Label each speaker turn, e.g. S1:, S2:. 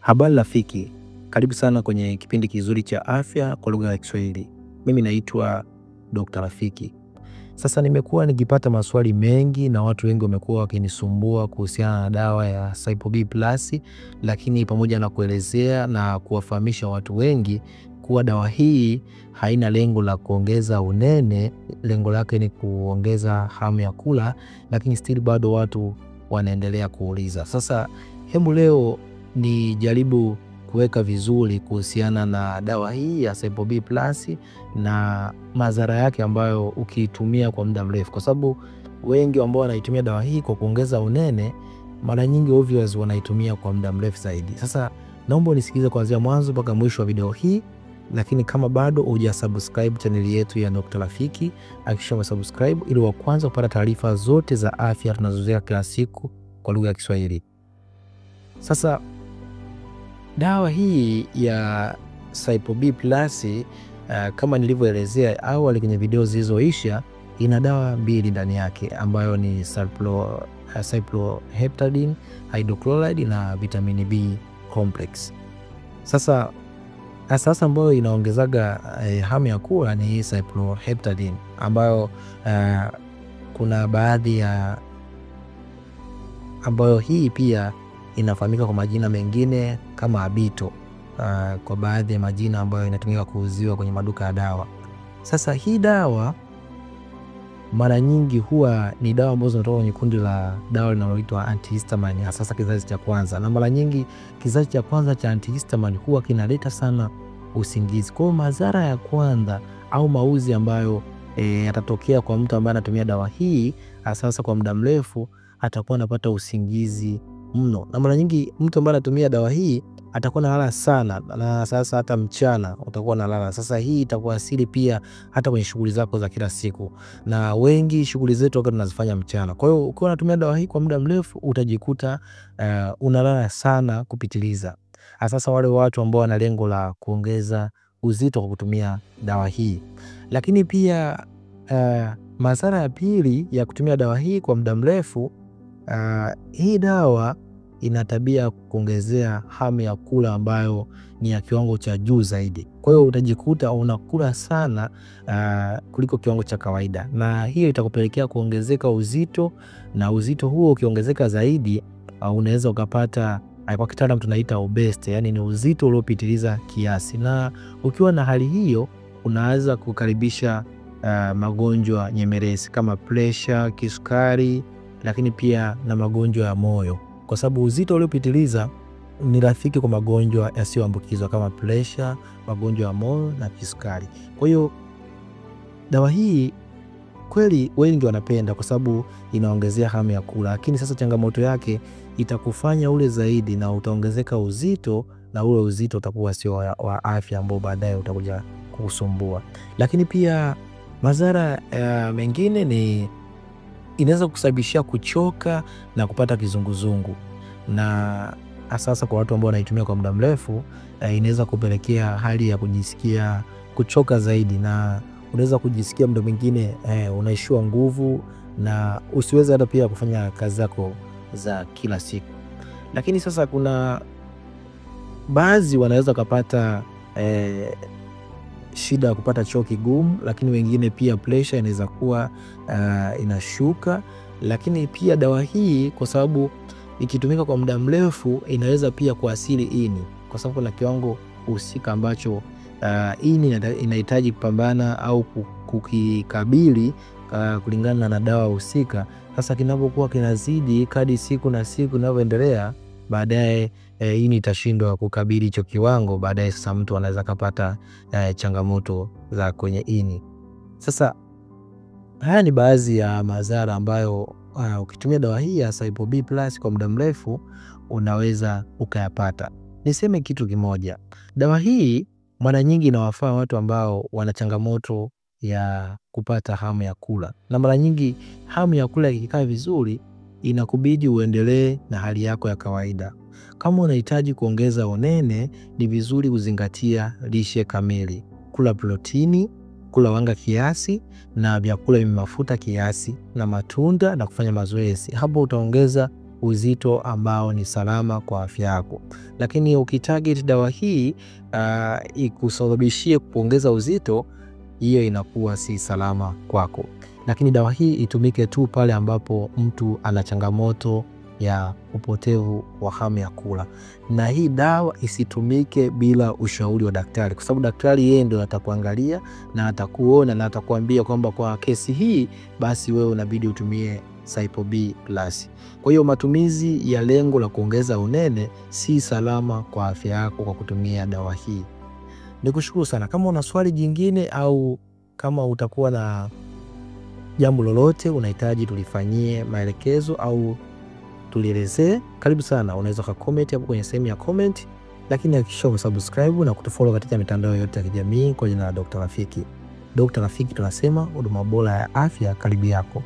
S1: Habari rafiki, karibu sana kwenye kipindi kizuri cha afya kwa lugha ya Kiswahili. Mimi naitwa Dr. Rafiki. Sasa nimekuwa nikipata maswali mengi na watu wengi wamekuwa wakinisumbua kuhusiana na dawa ya Cypro B Plus, lakini pamoja na kuelezea na kuwafahamisha watu wengi kuwa dawa hii haina lengo la kuongeza unene, lengo lake ni kuongeza hamu ya kula, lakini still bado watu wanaendelea kuuliza. Sasa hebu leo ni jaribu kuweka vizuri kuhusiana na dawa hii ya Cypro B Plus na madhara yake ambayo ukiitumia kwa muda mrefu, kwa sababu wengi ambao wanaitumia dawa hii kwa kuongeza unene mara nyingi obvious wanaitumia kwa muda mrefu zaidi. Sasa naomba unisikilize kuanzia mwanzo mpaka mwisho wa video hii, lakini kama bado hujasubscribe channel yetu ya Dr. Rafiki, hakikisha umesubscribe ili wa kwanza kupata taarifa zote za afya tunazoziweka kila siku kwa lugha ya Kiswahili. Sasa dawa hii ya Cypro B Plus kama nilivyoelezea awali kwenye video zilizoisha, ina dawa mbili ndani yake ambayo ni cyproheptadine hydrochloride na vitamini B complex. Sasa ambayo inaongezaga hamu ya kula ni hii cyproheptadine ambayo kuna baadhi ya ambayo hii pia inafahamika kwa majina mengine kama Abito, kwa baadhi ya majina ambayo inatumika kuuziwa kwenye maduka ya dawa. Sasa hii dawa mara nyingi huwa ni dawa ambazo zinatoka kwenye kundi la dawa linaloitwa antihistamine, hasa kizazi cha kwanza. Na mara nyingi kizazi cha kwanza cha antihistamine huwa kinaleta sana usingizi. Kwa hiyo madhara ya kwanza au mauzi ambayo yatatokea kwa mtu ambaye anatumia dawa hii hasa kwa muda mrefu, atakuwa anapata usingizi mno. Na mara nyingi mtu ambaye anatumia dawa hii atakuwa analala sana, na sasa hata mchana utakuwa unalala. Sasa hii itakuathiri pia hata kwenye shughuli zako za kila siku, na wengi shughuli zetu wakati tunazifanya mchana. Kwa hiyo ukiwa unatumia dawa hii kwa muda mrefu utajikuta unalala sana kupitiliza, hasa wale watu ambao wana lengo la kuongeza uzito kwa kutumia dawa hii. Lakini pia madhara ya pili ya kutumia dawa hii kwa muda mrefu, hii dawa ina tabia kuongezea hamu ya kula ambayo ni ya kiwango cha juu zaidi. Kwa hiyo utajikuta unakula sana kuliko kiwango cha kawaida, na hiyo itakupelekea kuongezeka uzito, na uzito huo ukiongezeka zaidi unaweza ukapata kwa kitaalamu tunaita obesity, yani ni uzito uliopitiliza kiasi. Na ukiwa na hali hiyo unaweza kukaribisha magonjwa nyemelezi kama pressure, kisukari, lakini pia na magonjwa ya moyo, kwa sababu uzito uliopitiliza ni rafiki kwa magonjwa yasiyoambukizwa kama pressure, magonjwa ya moyo na kisukari. Kwa hiyo dawa hii kweli wengi wanapenda kwa sababu inaongezea hamu ya kula, lakini sasa changamoto yake itakufanya ule zaidi na utaongezeka uzito, na ule uzito utakuwa sio wa afya ambao baadaye utakuja kukusumbua. Lakini pia madhara mengine ni inaweza kusababishia kuchoka na kupata kizunguzungu, na hasa kwa watu ambao wanaitumia kwa muda mrefu inaweza kupelekea hali ya kujisikia kuchoka zaidi, na unaweza kujisikia muda mwingine unaishiwa nguvu na usiweze hata pia kufanya kazi zako za kila siku. Lakini sasa kuna baadhi wanaweza kupata shida ya kupata choo kigumu, lakini wengine pia pressure inaweza kuwa inashuka. Lakini pia dawa hii kwa sababu ikitumika kwa muda mrefu inaweza pia kuathiri ini, kwa sababu kuna kiwango husika ambacho ini inahitaji kupambana au kukikabili kulingana na dawa husika. Sasa kinapokuwa kinazidi kadi siku na siku inavyoendelea, baadaye ini itashindwa kukabili hicho kiwango, baadaye sasa mtu anaweza kupata changamoto za kwenye ini. Sasa haya ni baadhi ya madhara ambayo ukitumia dawa hii ya Cypro B Plus kwa muda mrefu unaweza ukayapata. Niseme kitu kimoja, dawa hii mara nyingi inawafaa watu ambao wana changamoto ya kupata hamu ya kula, na mara nyingi hamu ya kula ikikaa vizuri inakubidi uendelee na hali yako ya kawaida. Kama unahitaji kuongeza unene, ni vizuri kuzingatia lishe kamili, kula protini, kula wanga kiasi na vyakula vyenye mafuta kiasi na matunda na kufanya mazoezi. Hapo utaongeza uzito ambao ni salama kwa afya yako. Lakini ukitarget dawa hii ikusababishie kuongeza uzito, hiyo inakuwa si salama kwako. Lakini dawa hii itumike tu pale ambapo mtu ana changamoto ya upotevu wa hamu ya kula, na hii dawa isitumike bila ushauri wa daktari, kwa sababu daktari yeye ndio atakuangalia na atakuona na atakuambia kwamba kwa kesi hii basi wewe unabidi utumie Cypo B Plus. Kwa hiyo matumizi ya lengo la kuongeza unene si salama kwa afya yako kwa kutumia dawa hii. Nikushukuru sana. Kama una swali jingine au kama utakuwa na jambo lolote unahitaji tulifanyie maelekezo au tulielezee, karibu sana. Unaweza ka comment hapo kwenye sehemu ya comment, lakini hakikisha umesubscribe na kutufollow katika mitandao yote ya kijamii kwa jina la Dr. Rafiki. Dr. Rafiki tunasema huduma bora ya afya karibu yako.